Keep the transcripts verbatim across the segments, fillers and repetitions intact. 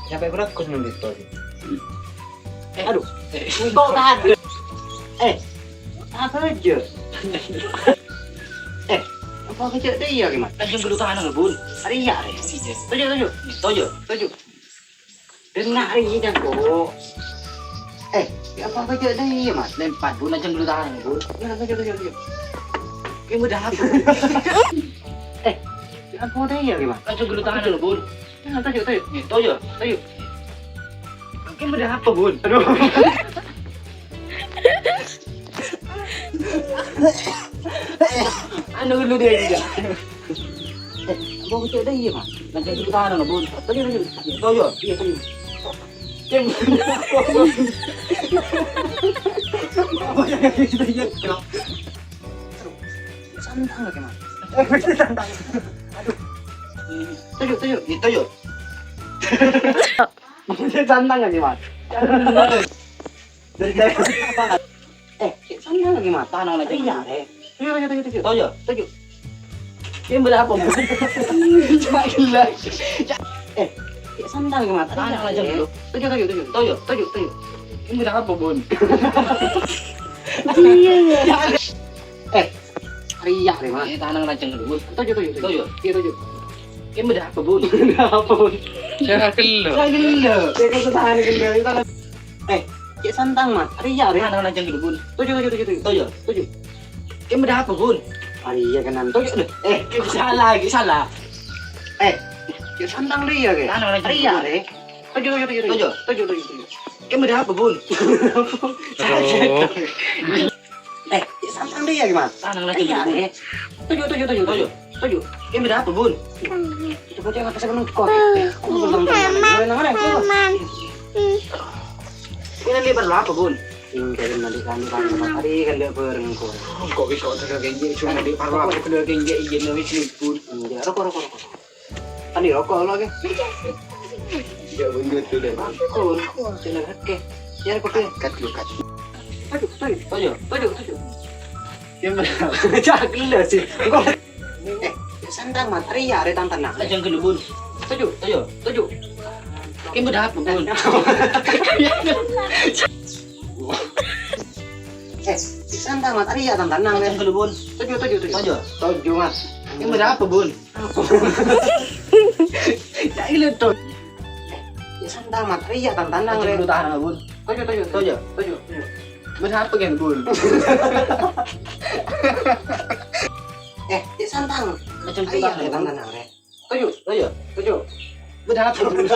Sampai berapa nang gitu? Eh, aduh. Eh, engko' tadi. Eh, apa aja? Eh, apa aja deh ya, Mas? Kan yang dulu tahan, Bun. Hari ya, hari. Iya. Tujuh, tujuh. Tujuh. Tujuh. Dengar ini, Jago. Eh, ya apa aja deh ya, Mas? Lempar, Bun, aja dulu tahan, Bun. Ya, tujuh, tujuh, tujuh. Ini udah apa? Eh, ya apa deh ya, Mas? Aja dulu tahan, Bun. Nah, toyo, toyo. Nih, toyo. Toyo. Mungkin bâdâ apa, Bun? Aduh. Anu dulu dia juga. Eh, apa kita ada iya, Mas? Nanti kita tahan, Bun. Toyo, toyo. Toyo. Iya, toyo. Cem. Apa yang kita iya? Santang lagi, Mas. Eh, santang. Aduh. Toyo, toyo. Iya, toyo. Maksudnya santang lagi, Mas. Dari tadi apa? Eh, santang lagi, Mas. Tahan aja. Iya, eh. Toyo, toyo, toyo, toyo. Toyo. Toyo. Ini berapa, Bun? Cuma gila. Eh, santang lagi, Mas. Tahan aja dulu. Toyo, toyo, toyo. Toyo. Toyo, toyo. Ini berapa, Bun? Iya, iya. Eh, Riya, Mas. Eh, tahan aja dulu, Bun. Toyo, toyo, toyo. Toyo. Iya, toyo. Ini berapa, Bun? Berapa, Bun? Saya gelo. Saya gelo. Saya gelo, tahan, gelo. Eh, cek santang, Mas. Riya, Riya. Tahan aja dulu, Bun. Toyo, toyo, toyo, toyo. Toyo. Toyo. Ini berapa, Bun? Riya, kanan. Toyo, deh. Eh, salah lagi, salah. Eh, cek santang, Riya, ke? Tahan aja dulu, Riya, Bun. Riya. Toyo, toyo, toyo, toyo. Toyo. Toyo, toyo, toyo. Ini berapa, Bun? Aduh. Eh, santang deh ya, Mas. Santang lagi, iya, Bun. Eh. Toyo, toyo, toyo, toyo. Toyo. Toyo. Ini berapa, Bun? Itu kok jangan kasih menengkot. Aku belum tahu. Mana, mana, mana? Ini nanti berapa, Bun? Ini dari nanti kami, kami tadi kan dia bareng kok. Kok bisa ada kayak gini? Cuma di parwa aku udah kayak gini, iya, nih, Bun. Iya, rokok, rokok, rokok. Tadi rokok lo, ke? Iya, Bun, betul deh. Rokok, rokok, jangan, oke. Ya, rokok, ya. Cut, lu, cut. Aduh, aduh, aduh, aduh, aduh. Ya, benar. Cak gila sih. Engko'. Eh, santang, Mat. Riya, Riya, tantan, nah. Aja gelo, Bun. Toyo, toyo, toyo. Ini berapa, Bun? Eh, santang, Mat. Riya, tantan, nah. Aja gelo, Bun. Toyo, toyo, toyo. Toyo. Toyo, Mat. Ini berapa, Bun? Cak gila, Ton. Ya, santang, Mat. Riya, tantan, nah. Aja gelo, tahan, Bun. Toyo, toyo, toyo. Toyo. Toyo, toyo. Berapa kan, Bun? Eh, cek santang. Macam Ayo, tukang, ya, Bun. Tangan, Re. Toyo, toyo, toyo. Berapa, Bun?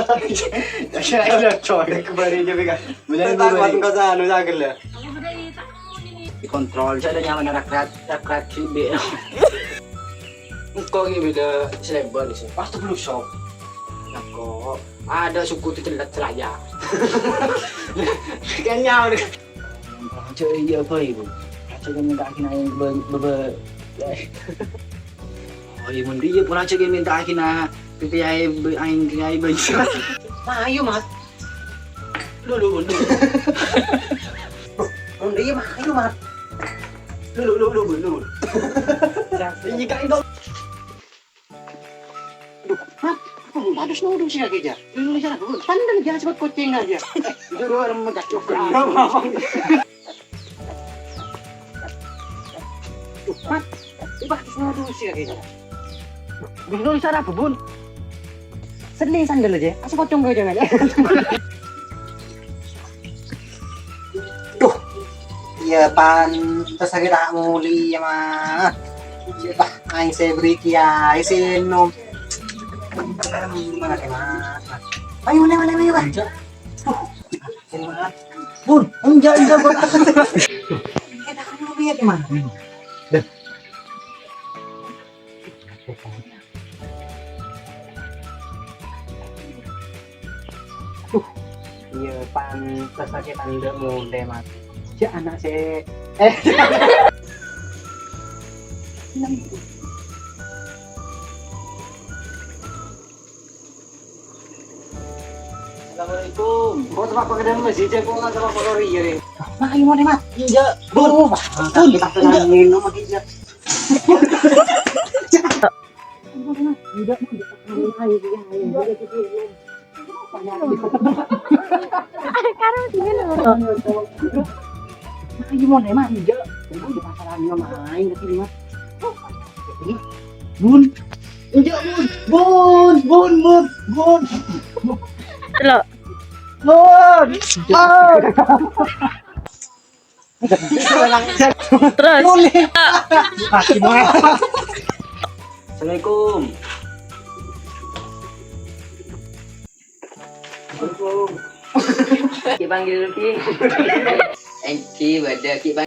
Saya ada coy, kembali aja, Bika. Bener, Bun. Tentang kuat kau sana, anu, sakit lah. Dikontrol, saya ada nyaman anak rat, anak rat, si B. Engko' iki beda selebar di sini. Pas tuh belum shop. Nah, kok ada suku itu celat celaya. Kayaknya udah. Cek iya apa ibu? Cek minta akhirnya yang be be be. Oh iya, mun dia pun aja minta akhirnya pipi ae be aing ae be. Nah, ayo, Mas. Lu lu lu. Mun dia mah ayo, Mas. Lu lu lu lu lu. Iya, kan itu. Duh, Mat, apa lu harus nuduh sih lagi, Jar? Lu, lu, Jar, lu, pandang jangan sebut kucing aja. Eh, itu dua orang menggacok. Duh, Mat, lu harus nuduh sih lagi, Jar. Duh, lu, Jar, apa, Bun? Seni sandal aja, asa pocong kau jangan. Duh, iya pantes lagi tak muli ya, Mat. Cek, ah, aing saya beri kiai sih nom. Mana ke, Mat? Ayo, ayo, ayo, ayo, Mat. Duh, sini, Mat. Bun, enggak, enggak, Bun. Kita kan mau lihat, Mat. Dah. Duh, iya pantes aja tanda mulai, Mas. Cek anak sih. Eh. Assalamualaikum. Kok tempat pekerjaan masih cek kok nggak sama Pak Lori ya, Rin? Mak, ini mau deh, Mat. Iya. Bun, Bun, Bun, kita enggak. Tenangin, Mak, iya. Enggak, Mak. Ayo, ayo, ayo, ayo, ayo. Karo dia lho. Ayo, mon, emang enggak? Emang di pasaran yang main ke sini, Mas? Bun. Enggak, Bun. Bun, Bun, Bun, Bun. Delok. Bun. Bun. Terus. Assalamualaikum. Assalamualaikum. Ki panggil Ki. Enci bada Ki pang-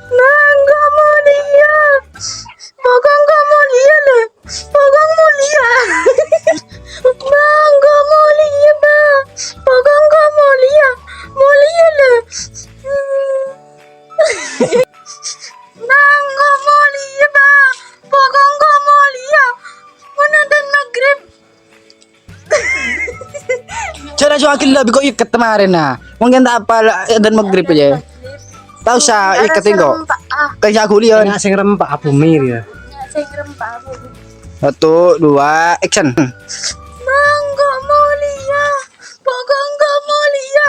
Nanggo mulia, pokok engko' mulia lho, pokok mulia. Nanggo mulia, Bang, pokok engko' mulia, mulia lho. Nanggo mulia, Bang, pokok engko' mulia. Mon adzan magrib. Cara cuma gila biko iket kemarin nah. Mungkin tak apa lah, adzan magrib aja. Tak usah iket engko'. Kayak aku liyan. Nya sing rempak Abu Mir ya. Nya sing rempak Abu Mir. Satu, dua, action. Mangga mulia, pokok engko' mulia.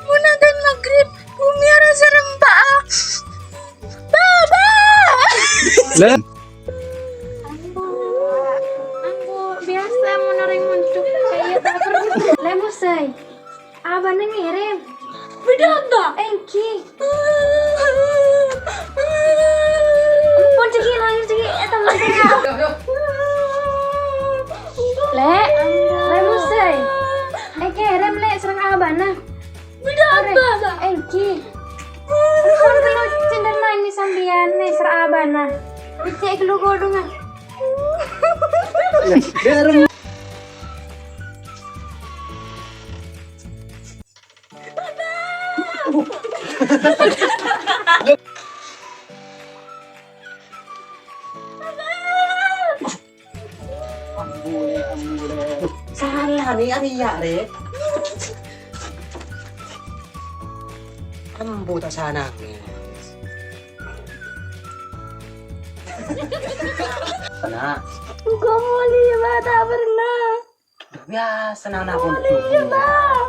Mon adzan magrib, bumi arassa rempak. Baba! Lah? Ambu, ambu, biasa mon orèng mondhuk, kaya ta' perlu. Lè Musai, abana ngèrèm. Bâdâ apa? Èngghi. Ampon, cekki, nangis, cekki. Eh, teman saya. Lè, Lè Musai. Èkèrèm, Lè, sareng abana. Bâdâ apa, Bang? Èngghi. Ampon, kalo cendher nangis sampèyan, nèser abana. Becek gelu kodhungan. Ambulè, ambulè. Salah, Rè, arèya, Rè. Ambu ta' sanangès. Kena. Engko' molè, Bang, ta' pernah. Biasa, Nak, Nak, molè, Bang.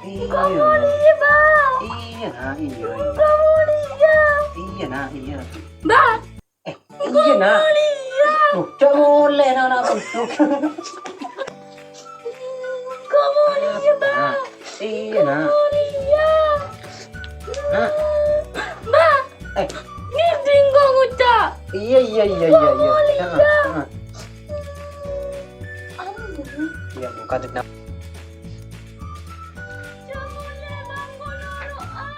Engko' molè, Bang. Iyâ, Nak, iyâ, iyâ. Engko' molè, Bang. Iyâ, Nak, iyâ. Bang. Eh, iyâ, Nak. Duh, jhâ' molè, Nak, Nak, duh. Engko' molè, Bang. Iyâ, Nak. Engko' molè. Nak. Bang. Eh. Ngèdhing kok ngoca'. Iyâ, iyâ, iyâ, iyâ, iyâ. Engko' molè, Bang. Heeh, heeh. Iyâ, Bu, kadek, Nak. Jhâ' molè, Bang, kok loro, ah.